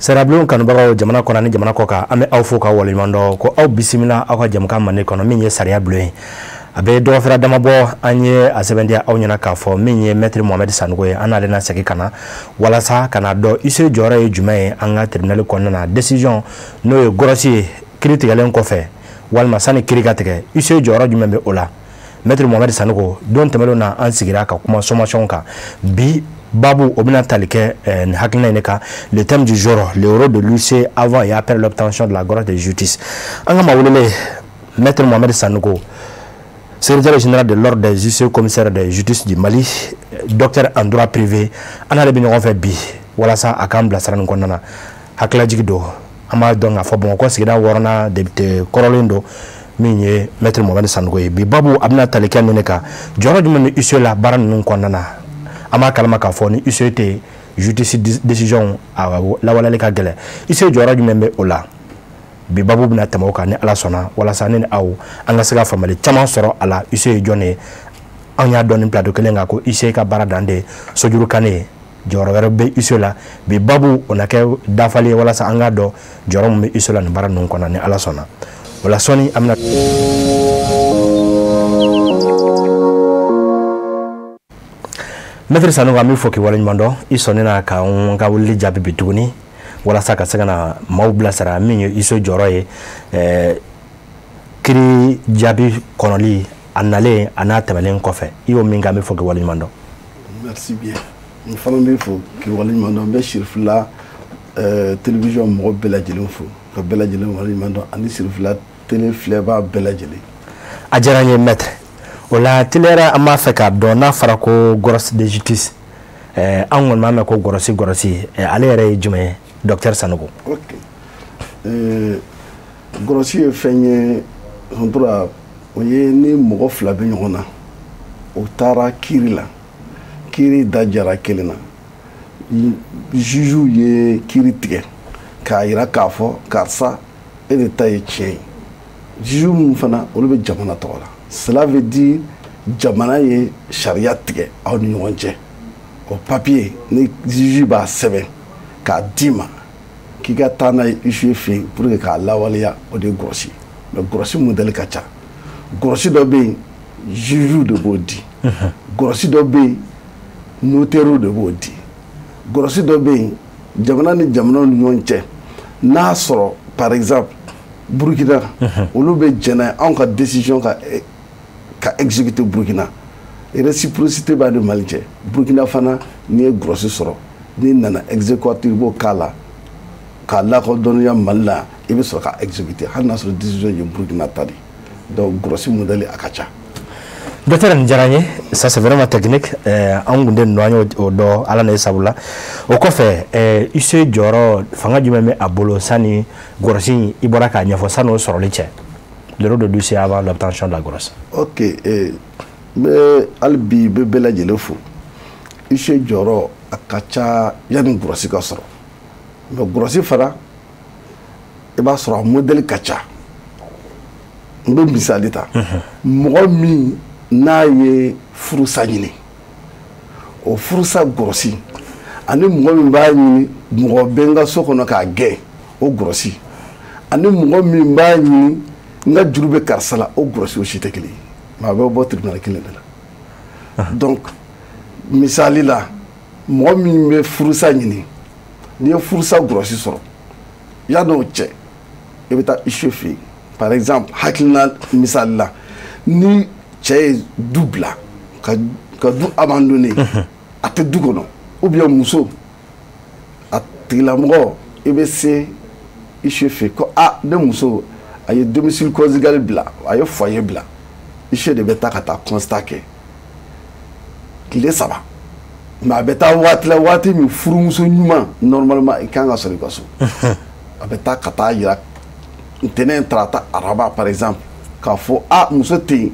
Sariyabulon kanubagaw jamana kɔnɔ ni jamana kɔ kan, an bɛ aw fo k'aw waleɲuman dɔn ko aw bisimila aw ka jamukan mande kɔnɔ min ye sariya bulon ye. A bɛ dɔgɔfɛrɛ dama bɔ, an ye a sɛbɛntiya aw ɲɛna k'a fɔ min ye maître Mohamed Sanogo ye, an n'ale na segin ka na walasa ka na dɔn huissier jɔyɔrɔ ye jumɛn ye an ka tribunal kɔnɔna na. Décision n'o ye grosse ye kiiri tigɛlen kɔfɛ walima sani kiiri ka tigɛ, huissier jɔyɔrɔ jumɛn bɛ o la. Maître Mohamed Sanogo, don tɛmɛnlenw na an sigira ka kuma sommation kan. Bi babu o bɛna tali kɛ nin hakilina in de kan, le thème du jour, le rôle de l'huissier avant et après l'obtention de la grosse de justice. An ka maa welelen, maître Mohamed Sanogo, secrétaire général de l'ordre des huissiers commissaires de justice du Mali, docteur en droit privé, an n'ale bɛ ɲɔgɔn fɛ bi walasa a k'an bilasira nin kɔnɔna na. Hakililajigi don, an b'a dɔn k'a fɔ Bamakɔ sigida 6nan député kɔrɔlen don min ye maître Mohamed Sanogo ye. Bi babu a bɛna tali kɛ nin de kan, jɔyɔrɔ jumɛn bɛ huissier la baara ninnu kɔnɔna na. An b'a kalama k'a fɔ ni huissier tɛ, justice décision a lawaleyali ka gɛlɛn. Huissier jɔyɔrɔ jumɛn bɛ o la? Bi babu bɛna tɛmɛ o kan ni Ala sɔnna, walasa ne ni aw an ka se ka faamuyali caman sɔrɔ a la. Huissier ye jɔn ye? An y'a dɔn nin plateau kelen kan ko huissier ka baara dan de ye sojurukan ye, jɔyɔrɔ wɛrɛ bɛ huissier la. Bi babu o na kɛ dafali ye walasa an k'a dɔn jɔyɔrɔ min bɛ huissier la nin baara ninnu kɔnɔ ni Ala sɔnna. O la sɔnni an bɛna Maître Sanogo, an b'i fo k'i waleɲuman dɔn i sɔnni na k'an ka weleli jaabi bi tuguni walasa ka se ka na maaw bilasira min ye huissier jɔyɔrɔ ye kiiri jaabi kɔnɔli a nalen a n'a tɛmɛlen kɔfɛ. I y'o min kɛ, an bɛ fo k'i waleɲuman dɔn. Merci bien, n fana b'i fo k'i waleɲuman dɔn. N bɛ Sirifila télévision mɔgɔ bɛɛ lajɛlen fo ka bɛɛ lajɛlen waleɲuman dɔn, ani Sirifila télé filɛbaa bɛɛ lajɛlen. A diyara n ye maître. O la teliyara, an b'a fɛ k'a dɔn n'a fɔra ko grosse de justice, an kɔni b'a mɛn ko grosse grosse, ale yɛrɛ ye jumɛn ye, docteur Sanogo? Ok, grosse ye fɛn ye Hontora, o ye ni mɔgɔ fila bɛ ɲɔgɔn na, o taara kiiri la, kiiri da jara kelen na, juge ye kiiri tigɛ k'a yira k'a fɔ karisa e de ta ye tiɲɛ ye. Juge mun fana, olu bɛ jamana tɔgɔ la, cela veut dire jamana ye sariya tigɛ aw ni ɲɔgɔn cɛ. O papier ni juge b'a sɛbɛn k'a d'i ma k'i ka taa n'a ye huissier fɛ yen pour que k'a lawaleya, o de ye grosse ye. Mais grosse modèle ka ca. Grosse dɔ bɛ yen, juge de b'o di. Grosse dɔ bɛ yen, notaire de b'o di. Grosse dɔ bɛ yen, jamana ni jamanaw ni ɲɔgɔn cɛ, n'a sɔrɔ par exemple Burkina, olu bɛ jɛn n'a ye anw ka décision ka exécuter Burkina, réciprocité b'a ni Mali cɛ. Burkina fana, n'i ye grosse sɔrɔ, n'i nana exécuteur i b'o k'a la k'a lakodɔnniya Mali la, i bɛ sɔrɔ ka exécuter hali n'a sɔrɔ décision ye Burkina ta de. Donc grosse modèle a ka ca. Docteur, nin diyara n ye, ça c'est vraiment technique. An kun tɛ nin dɔn, an y'o dɔn Ala n'a sabu la. O kɔfɛ, huissier jɔyɔrɔ fanga jumɛn bɛ a bolo sani grosse i bɔra k'a ɲɛfɔ, sani o sɔrɔli cɛ, le rôle de l'huissier avant l'obtention de la grosse? Ok, n bɛ hali bi n bɛ bɛɛ lajɛlen fo. Huissier jɔyɔrɔ a ka ca yanni grosse ka sɔrɔ, mais grosse fana i b'a sɔrɔ a modèle ka ca. N bɛ misali ta, mɔgɔ min n'a ye furusa ɲini, o furusa grosse, ani mɔgɔ min b'a ɲini mɔgɔ bɛ n ka so kɔnɔ k'a gɛn, o grosse, ani mɔgɔ min b'a ɲini n ka juru bɛ karisa la, o grosse, o si tɛ kelen ye, mais a bɛ bɔ tribunal kelen de la. Donc misali la, mɔgɔ min bɛ furusa ɲini, n'i ye furusa grosse sɔrɔ, yan'o cɛ i bɛ taa huissier fɛ yen. Par exemple, hakilina misali la, ni cɛ ye du bila ka du abandonné, a tɛ du kɔnɔ, ou bien muso, a tigilamɔgɔ, i bɛ se huissier fɛ ko a ne muso a ye domicile conjugal bila, a ye foyer bila. Huissier de bɛ taa ka taa constat kɛ tile 3, mais a bɛ taa waati la, waati min furumuso ɲuman normalement i kan ka sɔrɔ i ka so. A bɛ taa ka taa yira ntɛnɛn, tarata, araba par exemple, k'a fɔ a muso tɛ yen.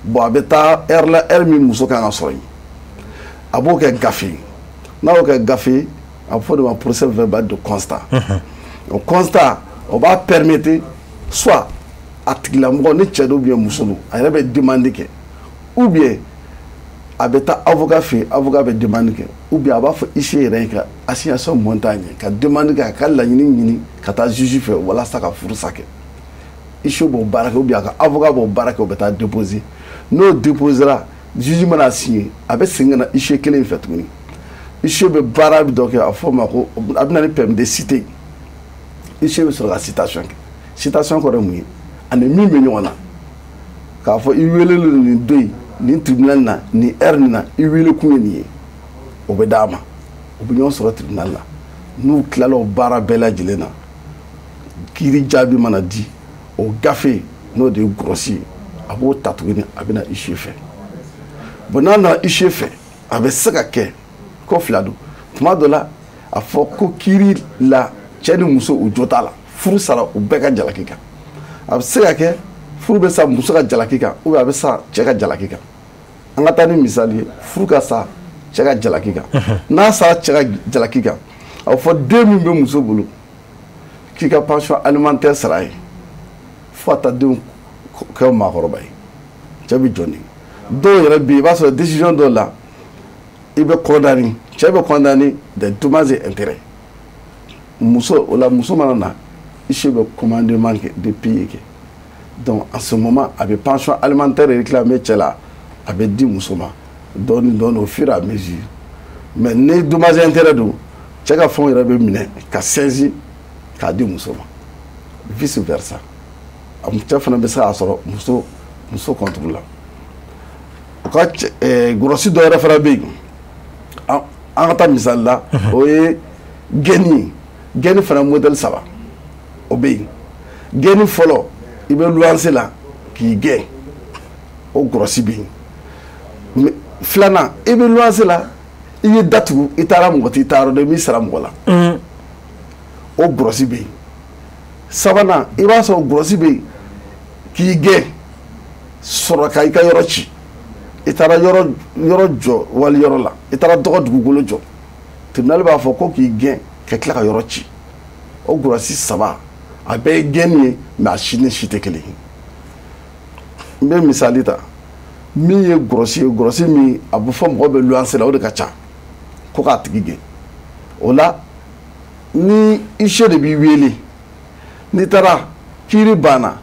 Bon, a bɛ taa heure la, heure min muso kan ka sɔrɔ yen, a b'o kɛ gafe ye. N'a y'o kɛ gafe ye, a bɛ fɔ o de ma procès verbal de constat. O constat o b'a permettre soit a tigilamɔgɔ, ni cɛ don ou bien muso don, a yɛrɛ bɛ demande kɛ, ou bien A bɛ taa avocat fɛ yen, avocat bɛ demande kɛ, ou bien a b'a fɔ huissier yɛrɛ ye ka assignation monter a ɲɛ, ka demande kɛ, a ka laɲini ɲini ka taa juge fɛ walasa ka furusa kɛ. Huissier b'o baara kɛ, ou bien a ka avocat b'o baara kɛ, o bɛ taa déposer. N'o déposera, juge mana signer, a bɛ segin ka na huissier kelen in fɛ tuguni. Huissier bɛ baara dɔ kɛ, a fɔ o ma ko a bɛ na ni permis de citer. Huissier bɛ sɔrɔ ka citation kɛ. Citation kɔrɔ ye mun ye? Ani min bɛ ɲɔgɔn na, k'a fɔ i welelen don nin don in, nin tribunal na, nin heure nin na, i wele kun ye nin ye, o bɛ d'a ma. U bɛ ɲɔgɔn sɔrɔ tribunal la. N'u tilala o baara bɛɛ lajɛlen na, kiiri jaabi mana di, o gafe n'o de ye grosse ye, a b'o ta tuguni, a bɛ na huissier fɛ. Bon, n'a nana huissier fɛ, a bɛ se ka kɛ ko fila don. Tuma dɔ la, a fɔ ko kiiri la, cɛ ni muso, u jo t'a la, furu sara u bɛɛ ka jalaki kan. A bɛ se ka kɛ furu bɛ sa muso ka jalaki kan, ou bien a bɛ sa cɛ ka jalaki kan. An ka taa ni misali ye, furu ka sa cɛ ka jalaki kan. N'a sara cɛ ka jalaki kan, a bɛ fɔ den min bɛ muso bolo k'i ka pension alimentaire sara ye fo ka taa denw kɛ maakɔrɔba ye, cɛ bɛ jɔ ni dɔw yɛrɛ bɛ yen. I b'a sɔrɔ décision dɔw la, i bɛ condamné, cɛ bɛ condamné des dommages et intérêts. Muso o la, muso mana na, huissier bɛ commandement kɛ de payer kɛ. Donc en ce moment, a bɛ pension alimentaire réclamer cɛ la, a bɛ di muso ma dɔɔni dɔɔni au fur et à mesure. Mais ni dommages et intérêts don, cɛ ka fɛnw yɛrɛ bɛ minɛ ka saisir k'a di muso ma. Vice versa, cɛ fana bɛ se k'a sɔrɔ muso contre la. O ka grosse dɔ yɛrɛ fana bɛ yen. An ka taa misali la, o ye gɛnni ye. Gɛnni fana modèle saba o bɛ yen. Gɛnni fɔlɔ, i bɛ luwanse la k'i gɛn, o grosse bɛ yen. Filanan, i bɛ luwanse la, i ye datugu, i taara mɔgɔ t'i taayɔrɔ dɔn, i m'i sara mɔgɔ la, o grosse bɛ yen. Sabanan, i b'a sɔrɔ grosse bɛ yen k'i gɛn sɔrɔ ka i ka yɔrɔ ci. I taara yɔrɔ jɔ wali yɔrɔ la, i taara dɔgɔ dugukolo jɔ, tribunal b'a fɔ ko k'i gɛn ka tila ka yɔrɔ ci. O grosse saba, a bɛɛ ye gɛnni ye, mais a si ni si tɛ kelen ye. N bɛ misali ta min ye grosse ye, grosse min a bɛ fɔ mɔgɔ bɛ luwanse la, o de ka ca ko k'a tigi gɛn. O la, ni huissier de b'i wele, n'i taara kiiri banna,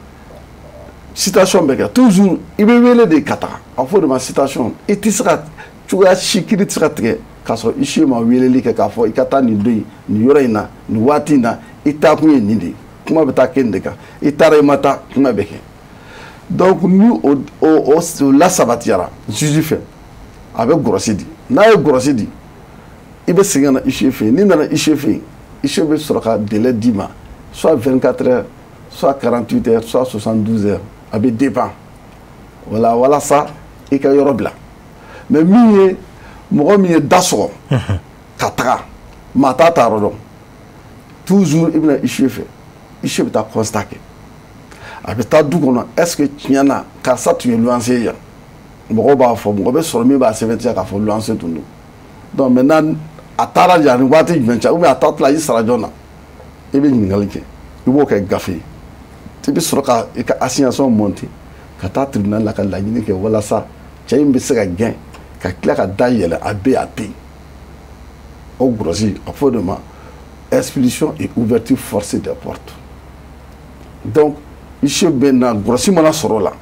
citation bɛ kɛ. Toujours i bɛ wele de ka taga, a fɔ o de ma citation. I tɛ se ka cogoya si, kiiri tɛ se ka tigɛ k'a sɔrɔ huissier ma weleli kɛ k'a fɔ i ka taa nin don in, nin yɔrɔ in na, nin waati in na, i taakun ye nin de ye, kuma bɛ taa kɛ nin de kan. I taara, i ma taa, kuma bɛ kɛ. Donc ni o lasabatiyara juge fɛ, a bɛ grosse di. N'a ye grosse di, i bɛ segin ka na huissier fɛ yen. N'i nana huissier fɛ yen, huissier bɛ sɔrɔ ka délai d'i ma, soit 24 heures, soit 48 heures, soit 72 heures, a bɛ dépend. Wala walasa i ka yɔrɔ bila. Mais min ye mɔgɔ min ye da sɔgɔ ka taga, maa t'a ta yɔrɔ dɔn, toujours i bɛna huissier fɛ. Huissier bɛ taa constat kɛ, a bɛ taa du kɔnɔ: est ce que tiɲɛ na karisa tun ye luwanse ye yan? Mɔgɔw b'a fɔ, mɔgɔ bɛ sɔrɔ min b'a sɛbɛntiya k'a fɔ luwanse tun don. Donc maintenant, a taara yan ni waati jumɛn cɛ, ou bien a taatɔla i sara jɔn na? I bɛ ɲininkali kɛ, i b'o kɛ gafe ye. I bɛ sɔrɔ ka i ka assignation monter ka taa tribunal la ka laɲini kɛ walasa cɛ in bɛ se ka gɛn ka tila ka da yɛlɛ, a bɛ yen, a tɛ yen. O grosse, a fɔ o de ma expulsion et ouverture forcée des portes. Donc huissier bɛ na, grosse mana sɔrɔ o la,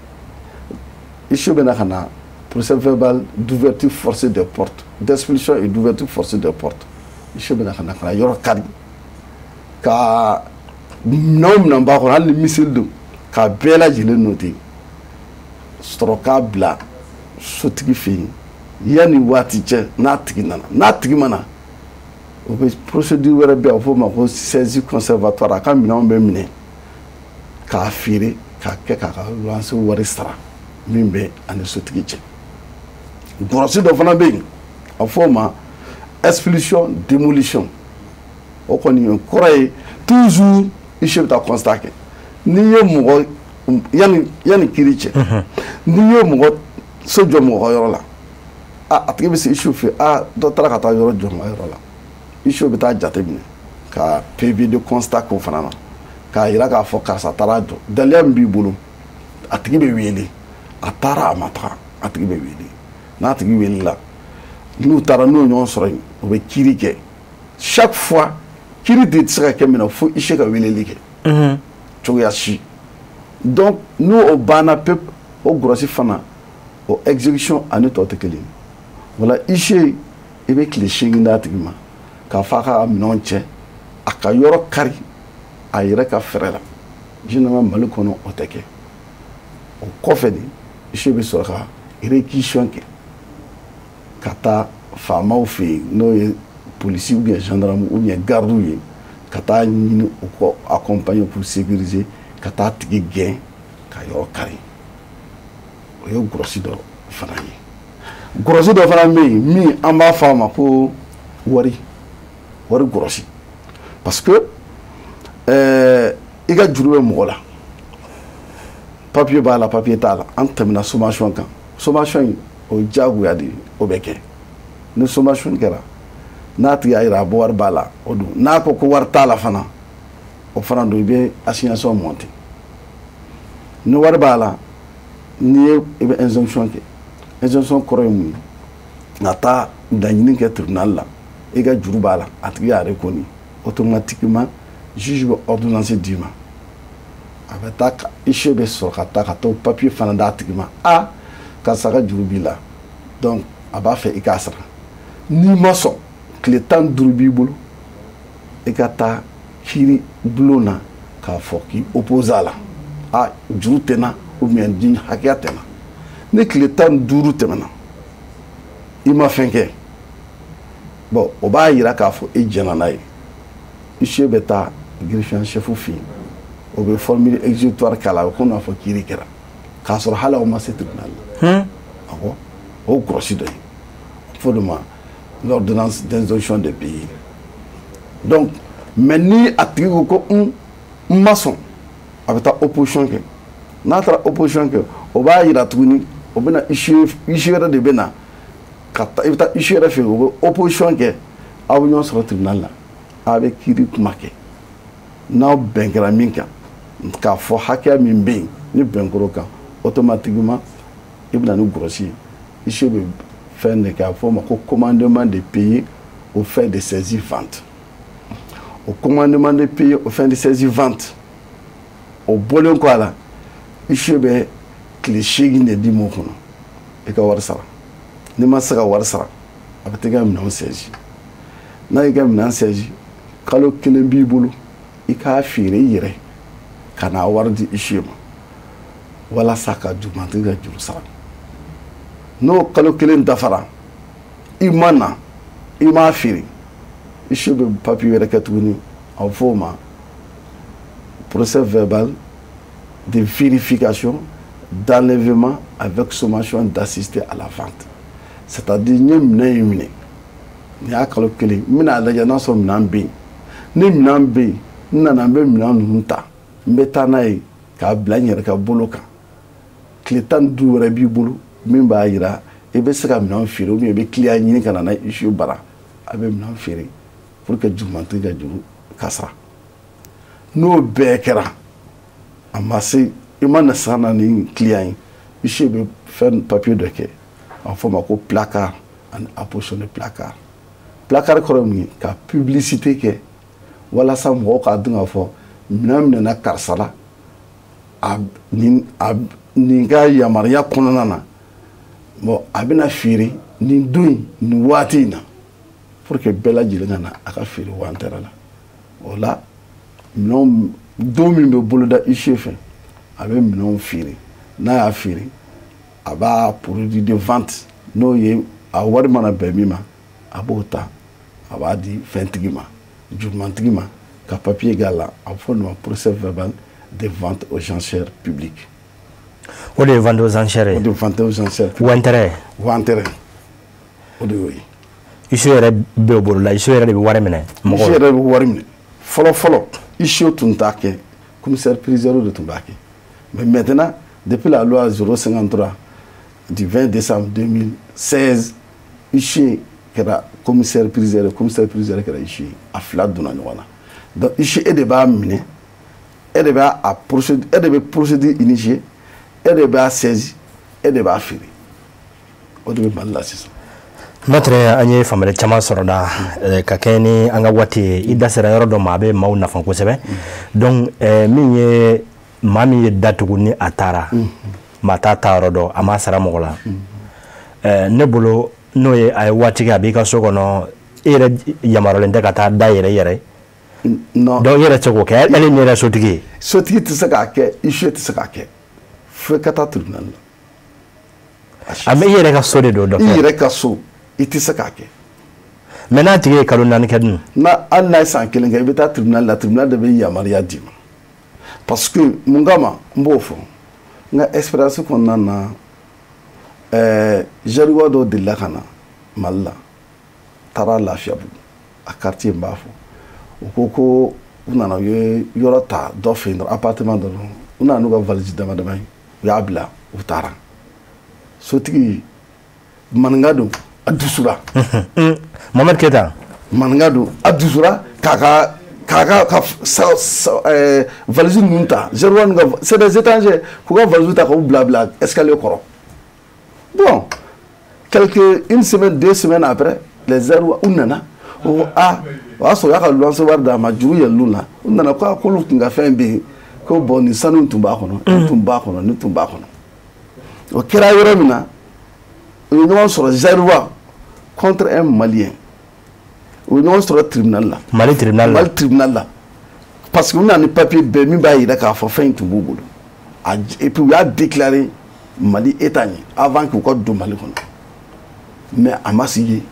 huissier bɛ na ka na procès verbal d'ouverture forcée des portes, d'expulsion et d'ouverture forcée des portes. Huissier bɛ na ka na yɔrɔ kari ka minɛn o minɛn b'a kɔnɔ, hali ni miseli don, k'a bɛɛ lajɛlen noter, sɔrɔ k'a bila sotigi fɛ yen yanni waati cɛ. N'a tigi nana, n'a tigi ma na, o bɛ procédure wɛrɛ bɛ yen, a bɛ f'o ma ko saisie conservatoire. A ka minɛnw bɛ minɛ k'a feere, k'a kɛ k'a ka luwanse wari sara min bɛ ani sotigi cɛ. Grosse dɔ fana bɛ yen, a bɛ f'o ma expulsion démolition. O kɔni, o kɔrɔ ye toujours huissier bɛ taa constat kɛ. N'i ye mɔgɔ yanni kiiri cɛ, n'i ye mɔgɔ so jɔ mɔgɔ ka yɔrɔ la, a tigi bɛ se huissier fɛ, a dɔ taara ka taa yɔrɔ jɔ n ka yɔrɔ la. Huissier bɛ taa jate minɛ ka PV de constat k'o fana na k'a yira k'a fɔ karisa taara jɔ, daliya min b'i bolo. A tigi bɛ wele, a taara, a ma taga, a tigi bɛ wele. N'a tigi welela, n'u taara n'u ye ɲɔgɔn sɔrɔ yen, u bɛ kiiri kɛ. Chaque fois kiiri de tɛ se ka kɛ min na fo huissier ka weleli kɛ. Cogoya si. Donc n'o banna pewu, o grosse fana, o exécution ani tɔ tɛ kelen ye. Wala huissier, i bɛ tile 8 d'a tigi ma k'a fɔ a ka minɛnw cɛ, a ka yɔrɔ kari a yɛrɛ ka fɛrɛ la. Généralement Mali kɔnɔ o tɛ kɛ. O kɔfɛ de huissier bɛ sɔrɔ ka réquisition kɛ ka taa faamaw fɛ yen, n'o ye polisi ou bien gendarme ou bien garde ye, ka taa ɲini u kɔ accompagner pour sécuriser, ka taa tigi gɛn ka yɔrɔ kari. O ye grosse dɔ fana ye. Grosse dɔ fana bɛ yen min an b'a fɔ a ma ko wari grosse, parce que i ka juru bɛ mɔgɔ la, papier b'a la, papier t'a la. An tɛmɛna sommation kan. Sommation in, o ye diyagoya de ye, o bɛ kɛ. Ni sommation kɛra, n'a tigi y'a yira a bɔ wari b'a la, o don. N'a ko ko wari t'a la fana, o fana don, i bɛ assignation monter. Ni wari b'a la, n'i ye, i bɛ injonction kɛ. Injonction kɔrɔ ye mun ye? Ka taa laɲini kɛ tribunal la, i ka juru b'a la, a tigi y'a reconnu, automatiquement juge bɛ ordonnance d'i ma. A bɛ taa, huissier bɛ sɔrɔ ka taa ka t'o papier fana d'a tigi ma: a karisa ka juru b'i la, donc a b'a fɛ i k'a sara. N'i ma sɔn, tile 15 b'i bolo i ka taa kiiri bulon na k'a fɔ k'i opposé a la, a juru tɛ na ou bien di hakɛya tɛ na. Ni tile 15 tɛmɛna, i ma fɛn kɛ, bon, o b'a yira k'a fɔ e jɛnna n'a ye. Huissier bɛ taa greffier en chef fɛ yen, o bɛ formule exécutoire k'a la, a bɛ komi n'a fɔ kiiri kɛra k'a sɔrɔ hali aw ma se tribunal la. Awɔ, o grosse dɔ ye, a fɔ o de ma l'ordonnance d'injonction de payer. Donc mais ni a tigi ko ko n ma sɔn, a bɛ taa opposition kɛ. N'a taara opposition kɛ, o b'a yira tuguni, o bɛna huissier, huissier wɛrɛ de bɛ na ka taa, i bɛ taa huissier wɛrɛ fɛ yen, o bɛ opposition kɛ, aw bɛ ɲɔgɔn sɔrɔ tribunal la, aw bɛ kiiri kuma kɛ. N'aw bɛn kɛra min kan, k'a fɔ hakɛya min bɛ yen, ni bɛn kɛr'o kan, automatiquement i bɛ na ni grosse ye. Huissier bɛ fɛn de kɛ, a bɛ fɔ o ma ko commandement de payer aux fins de saisie vente. O commandement de payer aux fins de saisie vente, o bɔlen kɔ a la, huissier bɛ tile 8 de di m'o kɔnɔ i ka wari sara. N'i ma se ka wari sara, a bɛ taa i ka minɛnw saisi. N'a y'i ka minɛn saisi, kalo 1 b'i bolo i k'a feere i yɛrɛ ka n'a wari di huissier ma walasa ka jurumantigi ka juru sara. N'o kalo 1 dafara, i ma na, i m'a feere, huissier bɛ papier wɛrɛ kɛ tuguni, a bɛ fɔ o ma procès verbal de vérification d'enlèvement avec sommation d'assister à la vente. C'est-à-dire n ye minɛn in minɛ, nin y'a kalo 1, n bɛna lajɛ n'a sɔrɔ minɛn bɛ yen. Ni minɛn bɛ yen, n nana, n bɛ minɛn ninnu ta, n bɛ taa n'a ye k'a bila n yɛrɛ ka bolo kan. Tile 15 wɛrɛ b'i bolo min b'a yira i bɛ se ka minɛn feere, ou bien i bɛ client ɲini ka na n'a ye huissier bara, a bɛ minɛn feere pour que jurumantigi ka juru ka sara. N'o bɛɛ kɛra, a ma se, i ma na san na ni client ye, huissier bɛ fɛn papier dɔ kɛ, a bɛ fɔ o ma ko placard ani apposition de placard. Placard kɔrɔ ye mun ye? Ka publicité kɛ walasa mɔgɔw k'a dɔn k'a fɔ minɛn minɛna karisa la, a nin, a nin ka yamaruya kɔnɔna na, bon, a bɛna feere nin don in, nin waati in na, pour que bɛɛ lajɛlen ka na a ka feere wantɛrɛ la. O la minɛnw don min bɛ boloda huissier fɛ, a bɛ minɛnw feere. N'a y'a feere, a b'a produit de vente, n'o ye a wari mana bɛn min ma, a b'o ta, a b'a di fɛntigi ma, jurumantigi ma, ka papier k'a la, a bɛ fɔ o de ma procès verbal de vente aux enchères publiques. O de ye vente aux enchères ye. O de ye vente aux enchères. Wantɛrɛ. Wantɛrɛ, o de y'o ye. Huissier yɛrɛ bɛ o bolo la, huissier yɛrɛ de bɛ wari minɛ mɔgɔw. Huissier yɛrɛ bɛ wari minɛ. Fɔlɔ fɔlɔ, huissier tun t'a kɛ, commissaire priseur de tun b'a kɛ. Mais maintenant, depuis la loi 053 du 20 décembre 2016, huissier kɛra commissaire priseur, commissaire priseur kɛra huissier, a fila donna ɲɔgɔn na. Donc huissier, e de b'a minɛ, e de b'a a procédure, e de bɛ procédure initier, e de b'a saisi, e de b'a feere. O de bɛ Mali la sisan. Maître, an ye faamuyali caman sɔrɔ da ka kɛɲɛ ni an ka waati ye. I da sera yɔrɔ dɔ ma, a bɛ maaw nafa kosɛbɛ. Donc min ye maa min ye datugu ni a taara, maa t'a ta yɔrɔ dɔn, a m'a sara mɔgɔ la. Ne bolo, n'o ye a ye waati kɛ a b'i ka so kɔnɔ, e yɛrɛ yamaruyalen tɛ ka taa da yɛrɛ yɛrɛ. Non. Donc i yɛrɛ tɛ se k'o kɛ, hali ni yɛrɛ sotigi ye. Sotigi tɛ se k'a kɛ, huissier tɛ se k'a kɛ, fo ka taa tribunal la. A mais i yɛrɛ ka so de don, docteur. I yɛrɛ ka so, i tɛ se k'a kɛ. Mais n'a tigi ye kalo 4 kɛ dun? Na hali n'a ye san 1 kɛ, i bɛ taa tribunal la, tribunal de bɛ yamaruya d'i ma. Parce que mun kama n b'o fɔ, n ka expérience kɔnɔna na, Zaïrois dɔw delila ka na Mali la, taara Lafiyabugu, a quartier n b'a fɔ. U ko ko u nana, u ye yɔrɔ ta dɔ fɛ yen dɔrɔn, appartement dɔrɔn, u nana n'u ka valise dama dama ye, u y'a bila, u taara. Sotigi maninka don, a dusura. Mohamed Keita. Maninka don, a dusura k'a ka valise ninnu ta. Zaïrois ninnu ka, c'est des étrangers, k'u ka valise ta k'u bila escalier kɔrɔ. Bon, quelques une semaine, 2 semaines après, les Zaïrois u nana, u ko ah, o y'a sɔrɔ u y'a ka luwanse wari d'a ma, juru yɛlɛl'u la. U nana ko k'olu tun ka fɛn bɛ yen, ko bon, nin sanu tun b'a kɔnɔ, nin tun b'a kɔnɔ, nin tun b'a kɔnɔ. O kɛra yɔrɔ min na, u ye ɲɔgɔn sɔrɔ, Zaïrois contre un Malien. U ye ɲɔgɔn sɔrɔ tribunal la. Mali tribunal la. Mali tribunal la. Parce que u nana ni papier bɛɛ min b'a jira k'a fɔ fɛn in tun b'u bolo. Et puis u y'a déclaré Mali État ɲɛ avant k'u ka don Mali kɔnɔ. Mais a ma sigi yen.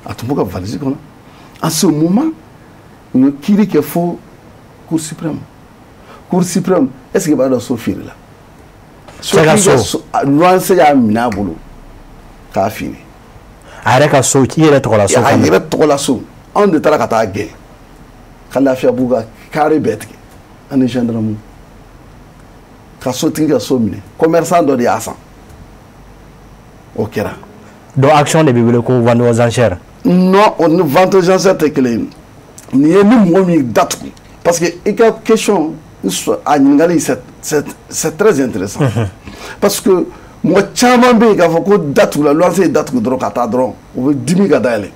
A tun b'u ka valise kɔnɔ. En ce moment, u ye kiiri kɛ fo Cour suprême. Cour suprême, est-ce que i b'a dɔn so feere la? Cɛ ka so. Luwanse y'a minɛ a bolo k'a feere. A yɛrɛ ka so, i yɛrɛ tɔgɔ la so. A yɛrɛ tɔgɔ la so. Anw de taara ka taa gɛn ka Lafiyabugu ka carré bɛɛ tigɛ, an ni gendarme, ka sotigi ka so minɛ. Commerçant dɔ de y'a san. O kɛra. Donc action de bɛ wele ko vente aux enchères. Non, o ni vente aux enchères tɛ kelen ye. Nin ye ni mɔgɔ min datugu, parce que i ka question, a ɲininkali, c'est très intéressant. Parce que mɔgɔ caman bɛ yen k'a fɔ ko datugu la, luwanse ye datugu dɔrɔn ka taa dɔrɔn, u bɛ dimi ka dayɛlɛ.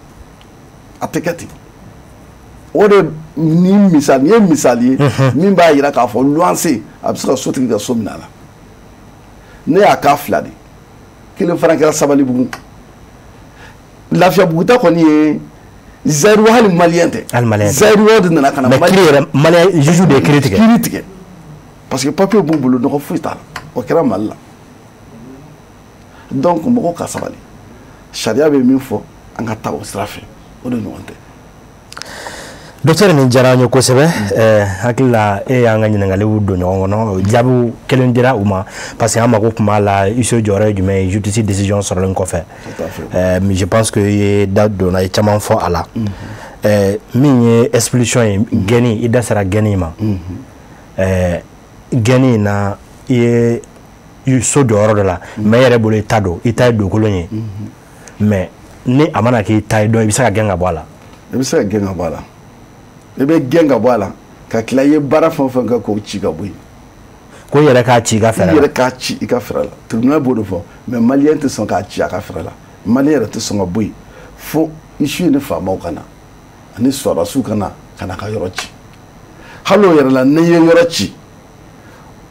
A tɛ kɛ ten. O de ni misali, nin ye misali ye min b'a jira k'a fɔ luwanse a bɛ se ka sotigi ka so minɛ a la. Ne y'a k'a fila de, kelen fana kɛra Sabalibugu. Lafiyabugu ta kɔni ye Zaïrois, hali Malien tɛ. Hali Malien tɛ. Zaïrois de nana ka na. Mais kiiri yɛrɛ, Malien juge de ye kiiri tigɛ. Kiiri tigɛ. Parce que papier b'u bolo, nɔgɔ foyi t'a la. O kɛra Mali la. Donc mɔgɔw ka sabali. Sariya bɛ min fɔ, an ka taa o sira fɛ. O de ɲɔgɔn tɛ. Docteur, nin diyara an ye kosɛbɛ. Hakili la, e y'an ka ɲininkaliw don ɲɔgɔn kɔnɔ, jaabiw kelen dira u ma, parce que an mako tun b'a la, huissier jɔyɔrɔ ye jumɛn ye justice décision sɔrɔlen kɔfɛ. Je pense que i ye da donna, i ye caman fɔ a la. Min ye expulsion ye, gɛnni, i da sera gɛnni ma. Gɛnni in na, i ye so jɔyɔrɔ dɔ la, mais e yɛrɛ bolo i ta don, i ta ye dugukolo ye. Mais ni a mana k'i ta ye dɔn, i bɛ se ka gɛn ka bɔ a la. I bɛ se ka gɛn ka bɔ a la. I bɛ gɛn ka bɔ a la ka tila, i ye baara fɛn o fɛn kɛ, k'o ci ka bɔ yen. Ko i yɛrɛ k'a ci i ka fɛɛrɛ la. I yɛrɛ k'a ci i ka fɛɛrɛ la. Tribunal b'o de fɔ, mais Malien tɛ sɔn k'a ci a ka fɛɛrɛ la. Malien yɛrɛ tɛ sɔn ka bɔ yen fo huissier ni faamaw ka na ani sɔrɔdasiw ka na ka na ka yɔrɔ ci. Hali o yɛrɛ la, n'i ye yɔrɔ ci,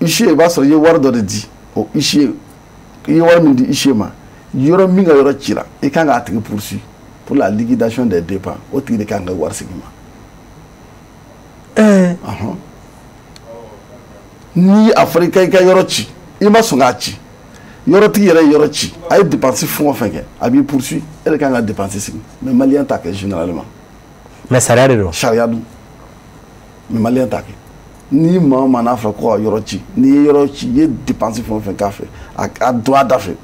huissier, i b'a sɔrɔ i ye wari dɔ de di o huissier, i ye wari min di huissier ma, yɔrɔ min ka yɔrɔ cira, i kan k'a tigi poursuivre pour la liquidation des dépenses. O tigi de kan ka wari segin ma. Ni a fɔra i ka yɔrɔ ci, i ma sɔn k'a ci, yɔrɔtigi yɛrɛ ye yɔrɔ ci, a ye dépense fɛn o fɛn kɛ, a b'i poursuivre, e de kan ka dépense sigi. Mais Malien t'a kɛ généralement. Mais sariya de don. Sariya don, mais Malien t'a kɛ. Ni maa o maa n'a fɔra ko ka yɔrɔ ci, n'i ye yɔrɔ ci, i ye dépense fɛn o fɛn k'a fɛ, a don a da fɛ,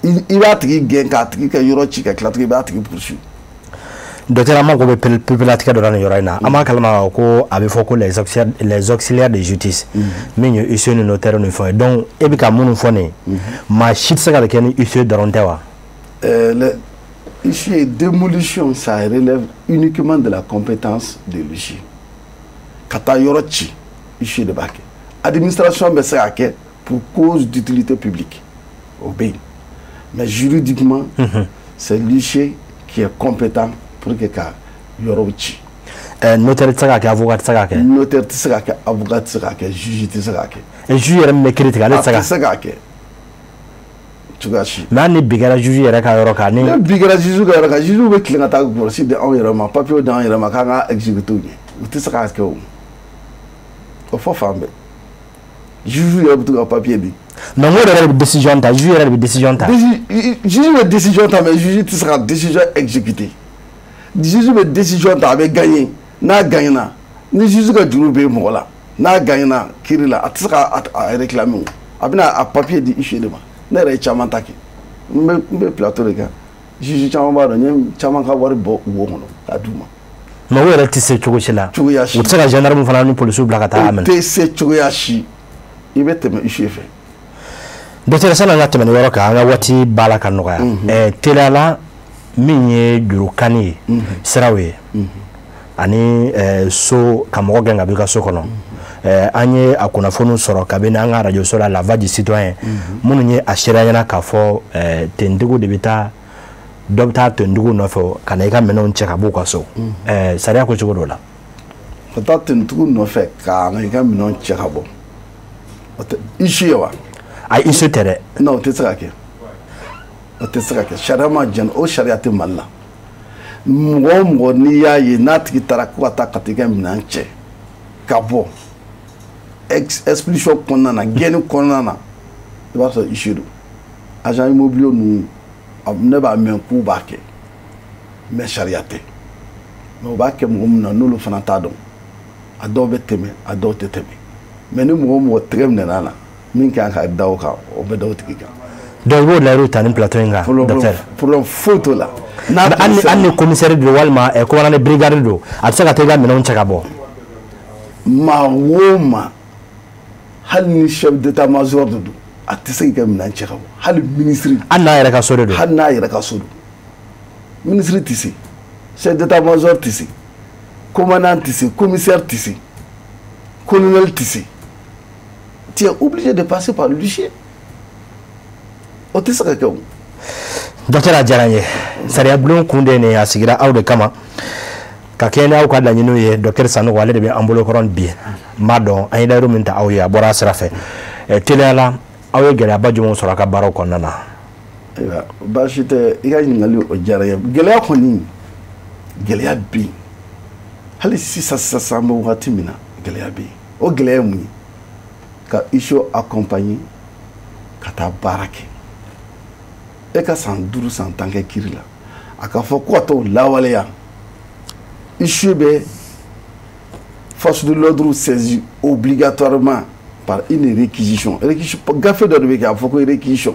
i b'a tigi gɛn k'a tigi ka yɔrɔ ci, ka tila tuguni i b'a tigi poursuivre. Docteur, an mako bɛ pereperelatigɛ dɔ la nin yɔrɔ in na. An b'a kalama ko a bɛ fɔ ko les auxiliaires de justice, min ye huissier ni notaire ni fɛnw ye. Donc e bɛ ka minnu fɔ nin ye, maa si tɛ se ka kɛ ni huissier dɔrɔn tɛ wa? Huissier, démolition, ça relève uniquement de la compétence de l'huissier. Ka taa yɔrɔ ci, huissier de b'a kɛ. Administration bɛ se k'a kɛ pour cause d'utilité publique, o bɛ yen. Mais juridiquement, c'est l'huissier qui est compétent pour que ka yɔrɔw ci. Notaire tɛ se k'a kɛ, avocat tɛ se k'a kɛ. Notaire tɛ se k'a kɛ, avocat tɛ se k'a kɛ, juge tɛ se k'a kɛ. Juge yɛrɛ min bɛ kiiri tigɛ, ale tɛ se k'a kɛ. A tɛ se k'a kɛ cogoya si. Mais hali ni bi kɛra juge yɛrɛ ka yɔrɔ kan. Ni bi kɛra juge ka yɔrɔ kan, juge bɛ tilen ka taa gɔrɔsi di anw yɛrɛ ma, papier di anw yɛrɛ ma k'an ka exécuter u ɲɛ. U tɛ se k'a kɛ o. O fɔ fan bɛɛ. Juge yɛrɛ bɛ to ka papier di. Mais n ko yɛrɛ de bɛ décision ta, juge yɛrɛ de bɛ décision ta. Juge bɛ décision ta, mais juge tɛ se ka décision exécuter. Juge bɛ décision ta, a bɛ gagner. N'a gagnera, ni juge ka juru bɛ mɔgɔ la, n'a gagnera kiiri la, a tɛ se ka a réclamer o. A bɛna a papier di huissier de ma. Ne yɛrɛ ye caman ta kɛ. N bɛ plateau de kan. Juge caman b'a dɔn, n ye caman ka wari bɔ wo kɔnɔ k'a d'u ma. Mais o yɛrɛ tɛ se cogo si la. Cogoya si. U tɛ se ka gendarme fana ni policiw bila ka taa a minɛ. U tɛ se cogoya si. I bɛ tɛmɛ huissier fɛ. Docteur, sani an ka tɛmɛ nin yɔrɔ kan, an ka waati b'a la ka nɔgɔya. Teliya la, min ye jurukani ye, siraw ye, ani so ka mɔgɔ gɛn ka bɔ i ka so kɔnɔ. An ye a kunnafoniw sɔrɔ kabini an ka radio so la, La Voix du Citoyen, minnu ye a seereya ɲɛna k'a fɔ tentigiw de bɛ taa, dɔ bɛ taa tentigiw nɔfɛ ka na i ka minɛnw cɛ ka bɔ u ka so. Sariya ko cogo dɔ la. Ka taa tentigiw nɔfɛ ka na i ka minɛnw cɛ ka bɔ. O tɛ huissier ye wa? Ayi, huissier tɛ dɛ. Non, o tɛ se ka kɛ. O tɛ se ka kɛ. Sariya ma jɛn, o sariya tɛ Mali la. Mɔgɔ o mɔgɔ n'i y'a ye n'a tigi taara ko ka taa ka t'i ka minɛn cɛ ka bɔ expulsion kɔnɔna na, gɛnni kɔnɔna na, i b'a sɔrɔ huissier don. Agent immobilier ninnu, ne b'a mɛn k'u b'a kɛ, mais sariya tɛ. Mais u b'a kɛ mɔgɔ min na, n'olu fana t'a dɔn. A dɔw bɛ tɛmɛ, a dɔw tɛ tɛmɛ. Mais ni mɔgɔ o mɔgɔ tɛgɛ minɛna na, min kan ka da o kan, o bɛ da o tigi kan. Donc i b'o layiru ta ni plateau in kan, docteur. Problème foyi t'o la. Hali ni commissaire don walima commandant de brigade don, a tɛ se ka taa i ka minɛnw cɛ ka bɔ. Maa o maa, hali ni chef d'état-major de don, a tɛ se k'i ka minɛn cɛ ka bɔ. Hali ministre. Hali n'a yɛrɛ ka so de don. Hali n'a yɛrɛ ka so don. Ministre tɛ se, chef d'état-major tɛ se, commandant tɛ se, commissaire tɛ se, colonel tɛ se. Tu es obligé de passer par l'huissier. O tɛ se ka kɛ o. Docteur, a diyara n ye. Sariya bulon kun de ye nin ye, a sigira aw de kama. Ka kɛɲɛ n'aw ka laɲiniw ye, docteur Sanogo ale de bɛ an bolo kɔrɔ bi. N b'a dɔn an ye layiru min ta aw ye, a bɔra a sira fɛ. Teliya la, aw ye gɛlɛyaba jumɛnw sɔrɔ a ka baaraw kɔnɔna na? Ayiwa, baasi tɛ, i ka ɲininkali o diyara n ye. Gɛlɛya kɔni, gɛlɛya bɛ yen. Hali sisan sisan an bɛ wagati min na, gɛlɛya bɛ yen. O gɛlɛya ye mun ye? Ka huissier accompagner ka taa baara kɛ. E ka san 5 san 10 kɛ kiiri la, a ka fɔ ko ka t'o lawaleya. Huissier bɛ force de l'ordre saisie obligatoirement par une réquisition. Réquisition, gafe dɔ de bɛ kɛ, a fɔ ko réquisition.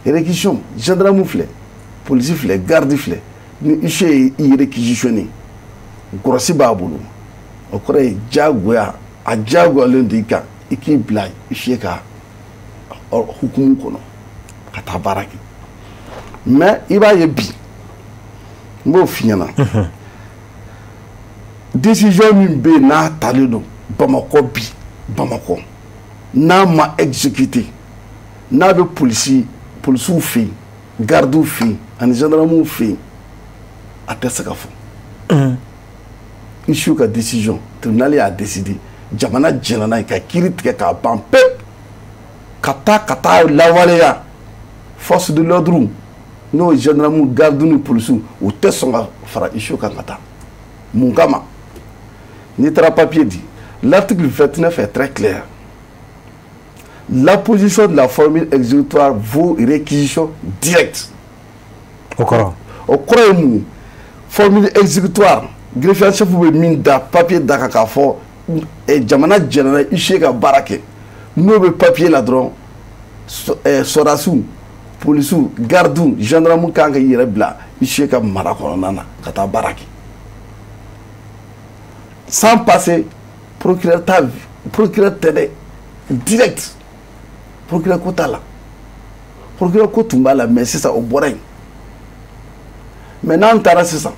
Réquisition, gendarme filɛ, polisi filɛ, garde filɛ, ni huissier ye i réquisitionné, kɔrɔsi b'a bolo. O kɔrɔ ye diyagoya, a diyagoyalen don i kan, i k'i bila huissier ka hukumu kɔnɔ ka taa baara kɛ. Mais i b'a ye bi, n b'o f'i ɲɛna. Décision min bɛ yen n'a talen don Bamakɔ bi, Bamakɔ n'a ma exécuté, n'a bɛ polisiw fɛ yen, gardiw fɛ yen, ani gendarmew fɛ yen, a tɛ se ka fɔ. Huissier ka décision, tribunal y'a décidé, jamana jɛnna n'a ye ka kiiri tigɛ k'a ban pewu, ka taa lawaleya. Force de l'ordre n'o ye gendarme, garde ni polisiw, u tɛ sɔn ka fara huissier kan ka taa. Mun kama? N'i taara papier di, l'article 29 est très clair. La position de la formule exécutoire vaut réquisition directe. O kɔrɔ? O kɔrɔ ye mun ye? Formule exécutoire, greffier chef bɛ min da papier da kan k'a fɔ jamana jɛnna huissier ka baara kɛ, n'o bɛ papier la dɔrɔn, sɔrɔdasiw, polisiw, gardiw, gendarmew kan ka i yɛrɛ bila huissier ka mara kɔnɔna na ka taa baara kɛ. Sans passer procureur t'a, procureur tɛ dɛ, direct. Procureur ko t'a la. Procureur ko tun b'a la, mais sisan o bɔra yen. Mais n'an taara sisan,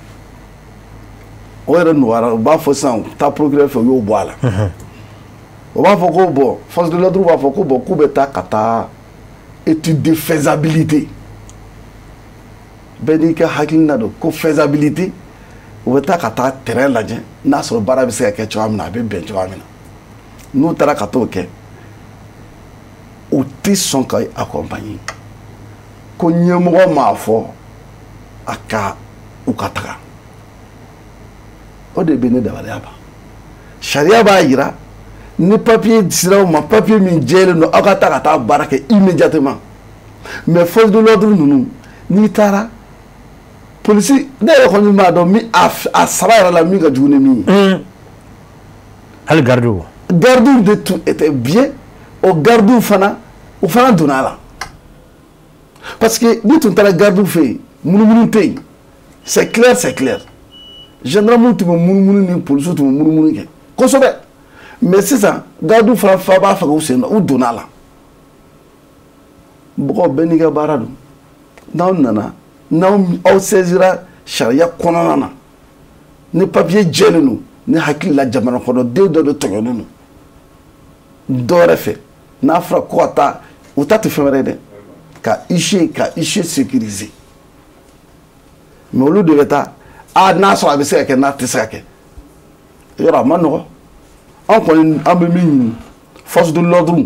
o yɛrɛ nɔgɔyara, u b'a fɔ sisan taa procureur fɛ, u y'o bɔ a la. O b'a fɔ ko bon, force de l'ordre b'a fɔ ko bon, k'u bɛ taa ka taa étude de faisabilité. Bɛɛ n'i ka hakilina don ko faisabilité, u bɛ taa ka taa terrain lajɛ n'a sɔrɔ baara bɛ se ka kɛ cogoya min na, a bɛ bɛn cogoya min na. N'u taara ka t'o kɛ, u tɛ sɔn ka accompagner ko ɲɛmɔgɔ m'a fɔ a ka u ka taga. O de bɛ ne dabaliya ban. Sariya b'a yira ni papier sera aw ma, papier min jɛlen don, aw ka taa ka taa baara kɛ immédiatement. Mais force de l'ordre ninnu, n'i taara polisi, ne yɛrɛ kɔni b'a dɔn min a saba yɛrɛ la min ka jugu ni min ye. Hali gardiw. Gardiw de tun était bien. O gardiw fana, u fana donna a la, parce que n'i tun taara gardiw fɛ yen, munumunu tɛ yen, c'est clair, c'est clair. Gendarmew tun bɛ munumunu ni polisiw tun bɛ munumunu kɛ kosɛbɛ, mais sisan gardiw fana fa b'a fɛ k'u sen u donna a la. Mɔgɔ bɛɛ n'i ka baara don. N'aw nana, n'aw aw saisira sariya kɔnɔna na, ni papier jɛlen don, ni hakili la jamana kɔnɔden dɔ de tɔɲɔnen don dɔ wɛrɛ fɛ, n'a fɔra ko ka taa, u ta tɛ fɛn wɛrɛ ye dɛ, ka huissier sécuriser. Mais olu de bɛ taa a n'a sɔrɔ a bɛ se ka kɛ, n'a tɛ se ka kɛ, yɔrɔ a ma nɔgɔ. An kɔni an bɛ min ɲini, force de l'ordre,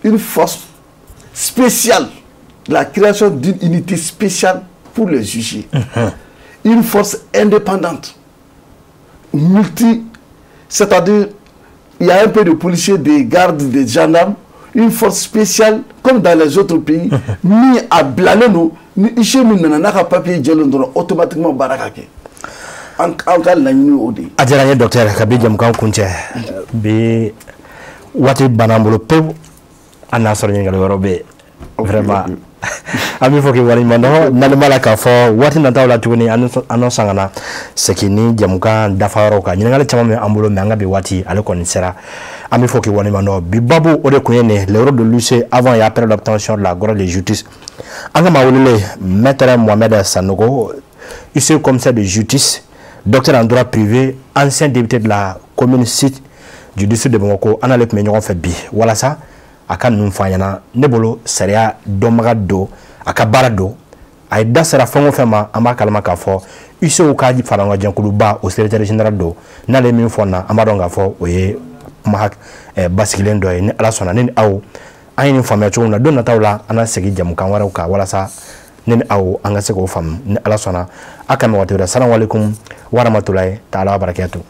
une force spéciale, la création d'une unité spéciale pour les huissiers, une force indépendante, multi, c'est-à-dire il y a un peu de policiers, des gardes, des gendarmes, une force spéciale comme dans les autres pays, min a bilalen don ni huissier min nana n'a ka papier jɛlen dɔrɔn, automatiquement baara ka kɛ. An ka laɲini o de ye. A diyara n ye, docteur. Ka bi jamukan kuncɛ, bi waati banna an bolo pewu. An n'a sɔrɔ ɲininkali wɛrɛw bɛ yen, vraiment an bɛ fɔ k'i waleɲuman dɔn. N'ale b'a la k'a fɔ waati nataw la tuguni, an n'o san ka na segin ni jamukan dafa yɔrɔw kan. Ɲininkali caman bɛ an bolo, mais an ka bi waati ale kɔni sera. An bɛ fɔ k'i waleɲuman dɔn. Bi babu o de tun ye nin, le rôle de l'huissier avant et après l'obtention de la grâce de justice. An ka maa welelen, maître Mohamed Sanogo, huissier commissaire de justice, docteur en droit privé, ancien député de la commune 6 du district de Bamako, an n'ale tun bɛ ɲɔgɔn fɛ bi walasa a ka ninnu fɔ an ɲɛna. Ne bolo, sariya dɔnbaga don, a ka baara don. A ye da sera fɛn o fɛn ma, an b'a kalama k'a fɔ huissier ka faraɲɔgɔnjɛkuluba o secrétaire général don. N'ale ye min fɔ n na, an b'a dɔn k'a fɔ o ye kuma basigilen dɔ ye. Ni Ala sɔnna, ne ni aw an ye nin faamuya cogo min na, don nataw la an na segin jamukan wɛrɛw kan walasa ne ni aw an ka se k'o faamu. Ni Ala sɔnna, a ka mɔgɔ tɛ wɛrɛ. Salamu aleykum wa rahmatulahi taala wa barakatuh.